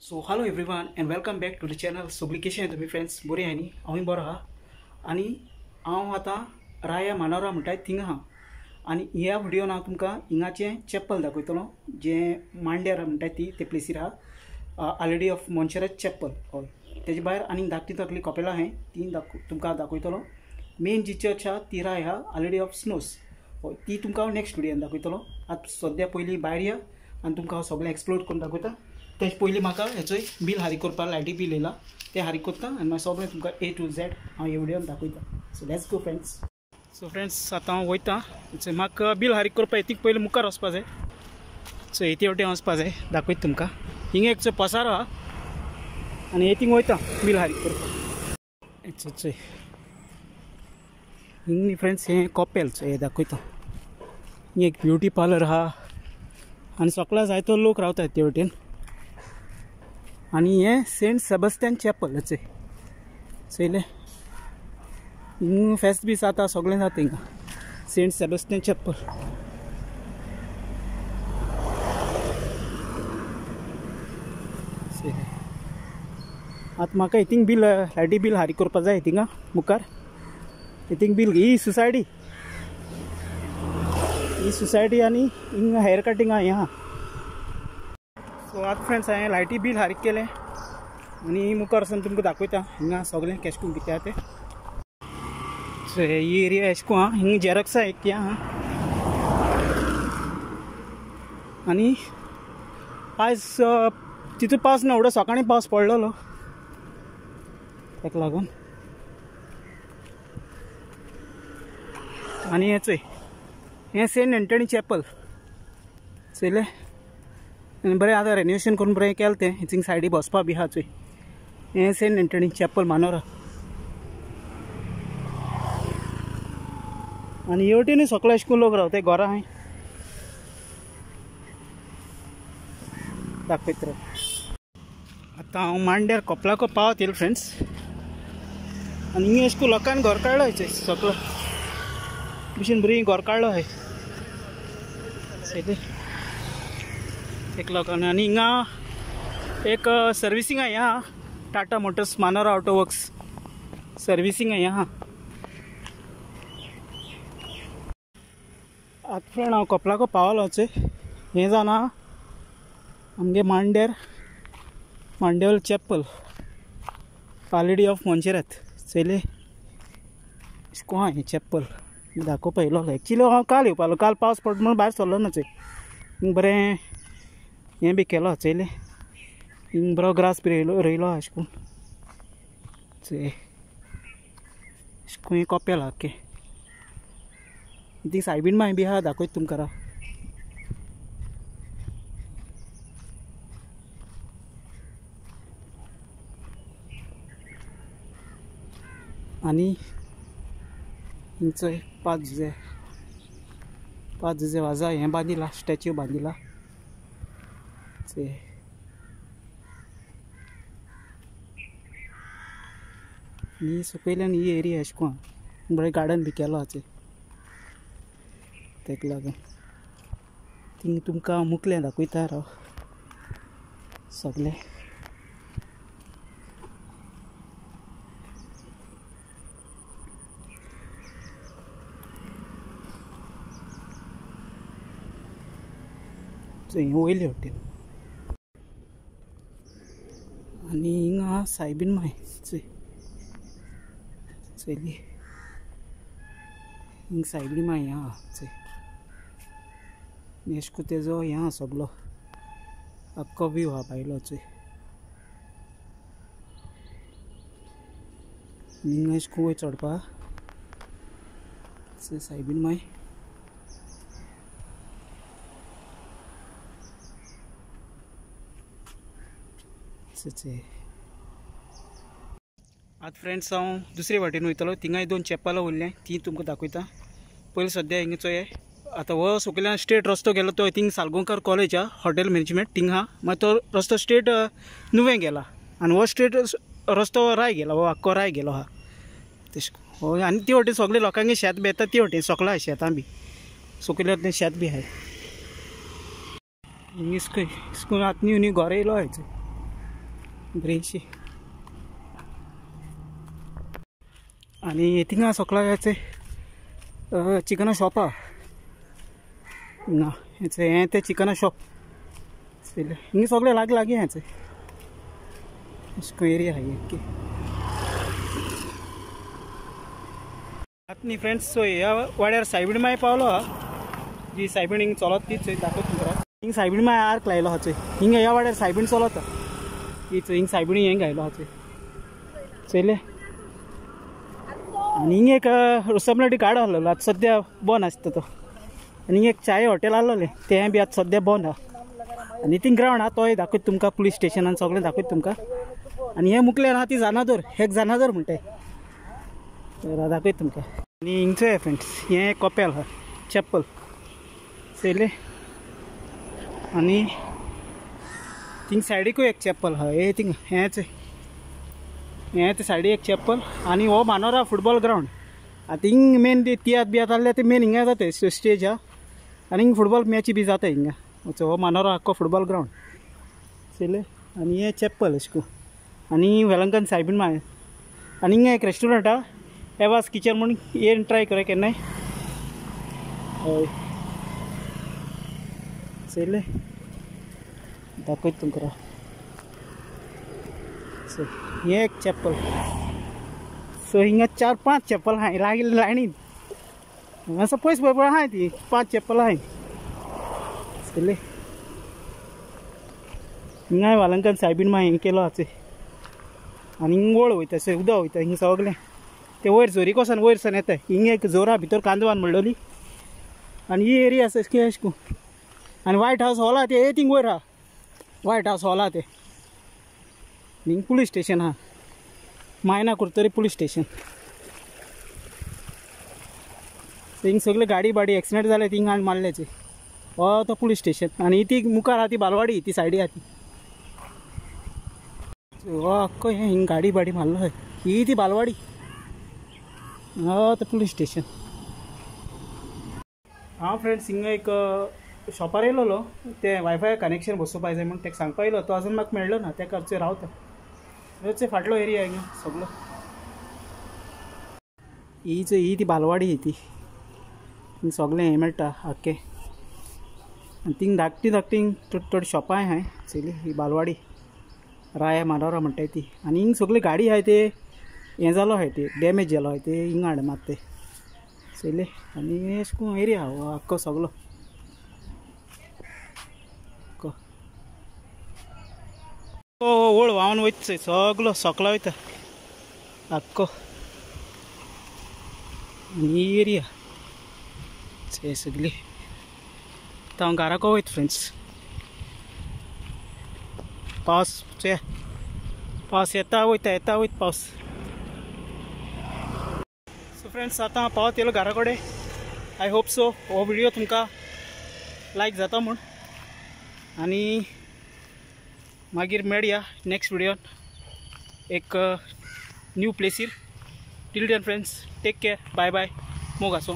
So hello everyone and welcome back to the channel. सगळी कशी तुमी फ्रेंड्स बरी आहा न्ही? हांवूय बरो आहा आनी हांव आतां राया मानोरा म्हणटाय थिंगा आहा आनी ह्या व्हिडियोन हांव तुमकां हिंगाचें चॅपल दाखयतलो जें मांड्यार म्हणटाय ती ते प्लेसीर आहा, आर ऑफ मोन्सेरात चॅपल. हय, तेजे भायर आनी धाकटी धाकली कपेलां आहाय ती तुमकां दाखयतलो. मेन जी चर्च आहा ती राय आहा, आर ऑफ स्नोस. हय, ती तुमकां हांव नेक्स्ट व्हिडियोन दाखयतलो. आतां सद्या पयलीं भायर या आनी तुमकां हांव सगळें एक्सप्लोर करून दाखयता. तेज पयलीं म्हाका हेचो बील हारीक करपाक लायटी बील येयला तें हारीक करता आनी मागीर सगळें तुमकां ए टू झेड हांव हे व्हिडियोन दाखयता. So let's go friends. So friends आतां हांव वयता. म्हाका बील हारीक करपाक हेतीक पयलीं मुखार वचपा जाय. सो हेती वटेन वचपा जाय, दाखयता तुमकां. हिंगा एक पसारो आहा आनी हेतींग वयता बील हारीक करपाक. चोय हिंग फ्रेंड्स हें कपेल चोय दाखयता. हिंग एक ब्युटी पार्लर आहा आनी सगळो जायतो लोक रावतात ते वटेन. आनी हें सेंट सेबस्टियन चॅपल चोय चोयलें, हिंग फेस्त बी जाता सगळें जाता हिंगा सेंट सेबस्टियन चॅपल. आतां म्हाका हितींग बील लायटी बील हारीक करपा जाय. हिंगा मुखार हितींग बील ही सोसायटी, ही सोसायटी आनी हिंगा हेअर कटिंग आहा हें आहा. सो आतां फ्रेंड्स हांवें लायटी बील हारीक केलें आनी मुखार वचून तुमकां दाखयता हिंगा सगळें कशें करून कितें आहा तें. सो ही एरिया अशें करून आहा, हिंगा झेरॉक्स आहा एक आहा आनी आयज तितू पावस ना, एवढो सकाळीं पावस पडलेलो ताका लागून. आनी हें चोय हें सेंट एंटनी चॅपल चोयलें. आनी बरें आतां रेनोवेशन करून बरें केलें तें, हिंग सायडी बसपा बी आहा चोय. हें सेंट एंटनी चॅपल मानोरा. आनी हे वटेनूय सगळे अशें करून लोक रावताय घरां आहाय. दाखयत राव. आतां हांव मांड्यार कोपलाको पावत येयलो फ्रेंड्स. आनी हिंगा अशें करून लोकांनी घर काडलो चोय, सगळो भशेन बरी घर काडलो आहाय एक लोकांनी. आनी हिंगा एक सर्विसींग आहा, ह्या Tata Motors Manora auto works servicing आहा ह्या. आतां फ्रेंड हांव कोपलाको पावलो चोय. हें जावन आहा आमगे मांड्यार मांडेवल चॅपल आर ऑफ मोन्सेरात चोयलें. अशें आहा हें चॅपल दाखोवपा येयलो. एक्चुली हांव काल येवपालो, काल पावस पडटा म्हणून भायर सरलो ना चोय. बरें हें बी केलो चोयलें, हिंग बरो ग्रास बी रोयलो रोयलो अशें करून चोय. अशें करून हें कपेल आख्खें. ती सायबीण माय बी आहा, दाखयता तुमकां राव. आनी हिंगचो पांच जुजे वाजा हें बांदिला, स्टॅच्यू बांदिला चोय. आनी सकयल्यान ही एरिया अशें करून बरें गार्डन बी केलो चोय तेका लागून. थिंग तुमकां मुकलें दाखयता राव सगळें. हें वयले वटेन आनी हिंगा सायबीन माय चोय चोयली, हिंग सायबीन माय हें आहा चोय. अशें करून तेजो हें आहा सगलो आख्खो व्यू आहा भायलो चोय. हिंगा अशें करून वयर चडपा सायबीन माय. आतां फ्रेंड्स हांव दुसरे वाटेन वयतलो. थिंगाय दोन चॅपलां उरलें ती तुमकां दाखयता. पयलीं सद्या हिंगा चोय आतां हो सकयल्यान स्ट्रेट रस्तो गेलो तो थिंग सालगांवकर कॉलेज आहा, हॉटेल मॅनेजमेंट थिंग आहा. मागीर तो रस्तो स्ट्रेट नुवें गेला आनी हो स्ट्रेट रस्तो राय गेला, हो आख्खो राय गेलो आहा तशें. हो आनी ते वटेन सगळे लोकांगे शेत बी येता ते वटेन सगळें आहा शेतां बी, सकयल्यान शेत बी आहाय. हिंगा स्कूल आतां न्यू न्यू घर येयलो आहाय. बरीशी. आनी थिंगा सोकला हेचे चिकना शॉप आहा ना, हें तें चिकना शॉप. हिंगा सगळें लागीं लागीं हें अशें एरिया आहा. आतां न्ही फ्रेंड्स चोय ह्या वाड्यार सायबीण माय पावलो आहा, जी सायबीण हिंग चलत तीच चोय दाखयता तुमकां. हिंग सायबीण माय आर्क लायलो आहा चोय, हिंग ह्या वाड्यार सायबीण चलता ही चोय, हिंग सायबीण हें घायलो आहा चोय चोयलें. आनी हिंग एक रुसमलटी गार्ड आहलो आतां सद्या बंद आसता तो. आनी हिंग एक चाय हॉटेल आहलोलें तें बी आतां सद्या बंद आहा. आनी थिंग ग्रावंड आहा तोय दाखयता तुमकां, पुलीस स्टेशनान सगळें दाखयता तुमकां. आनी हें मुखल्यान आहा ती जानादोर, हेक जानादोर म्हणटाय तर दाखयता तुमकां. आनी हिंगचो फ्रेंड्स हें कपेल आहा चॅपल चोयलें. आनी थिंग सायडीकूय एक चॅपल आहा, हे थिंग हेंच हें ते सायडी एक चॅपल. आनी हो मानोरा फुटबॉल ग्रावंड. आतां हिंग मेन तियात्र बियात्र आहले ते मेन हिंगा जाता स्टेज आहा आनी हिंग फुटबॉल मॅची बी जाता हिंगा. हो मानोरा आख्खो फुटबॉल ग्रावंड चोयलें. आनी हें चॅपल अशें करून. आनी वेलंकन सायबीण माय. आनी हिंगा एक रेस्टोरंट आहा एवास किचन म्हूण, येवन ट्राय करा केन्नाय. हय चोयलें दाखयता तुमकां. सो हें एक चॅपल. सो हिंगा 4-5 चॅपल आहाय लागीं लायनीन, असो पयस पळय पळय आहाय ती 5 चॅपल आहाय चोयलें. हिंगाय वालंकन सायबीण माय हें केलो आहा चोय. आनी हिंग वळ वयता सो उदक वयता हिंग सगळें ते वयर झोरी कोसान वयर सान येता. हिंग एक जोरा भितर कांदवान म्हणलोली. आनी ही एरिया आसा अशें करून. आनी व्हायट हावस हॉल आहा ते थिंग वयर आहा, व्हायट हावस हॉल आहा ते. हिंग पुलीस स्टेशन आहा, मायना कुरतरी पुलीस स्टेशन. हिंग सगळे गाडी बाडी एक्सिडेंट जाले थिंग हाडून मारल्याचे. हो तो पुलीस स्टेशन. आनी ती मुखार आहा ती बालवाडी, ती सायडी आहा ती. हो आख्खो हें हिंग गाडी बाडी मारलो हय, ही ती बालवाडी, हो तो पुलीस स्टेशन. हांव फ्रेंड्स हिंगा एक शॉपार येयलोलो तें वायफाय कनेक्शन बसोवपा जाय म्हूण तेका सांगपा येयलो, तो अजून म्हाका मेळ्ळो ना, तेका चोय रावता. चोय फाटलो एरिया हिंगा सगळो. ही चोय ही ती बालवाडी ही ती, हिंग सगळें हें मेळटा आख्खें. आनी थिंग धाकटी धाकटी थोडी थोडी शॉपां आहाय चोयली. ही बालवाडी राया मानोरा म्हणटाय ती. आनी हिंग सगळी गाडी आहाय ते हें जालो आहाय ते डॅमेज जालो आहाय ते हिंग हाड मात ते चोयलें. आनी अशें करून एरिया हो आख्खो सगळो. वळ व्हांवन वयता चोय सगळो सकला वयता आख्खो. आनी ही एरिया चोय सगळी. आतां हांव घराको वयता फ्रेंड्स. पावस चोया, पावस येता वयता येता वयता पावस. सो फ्रेंड्स आतां हांव पावत येयलो घरा कडेन. I hope so हो व्हिडियो तुमकां लायक जाता म्हूण. आनी मागीर मेळया नेक्स्ट व्हिडियोन एक न्यू प्लेसीर. Till then friends, take care, bye bye, मोग आसूं.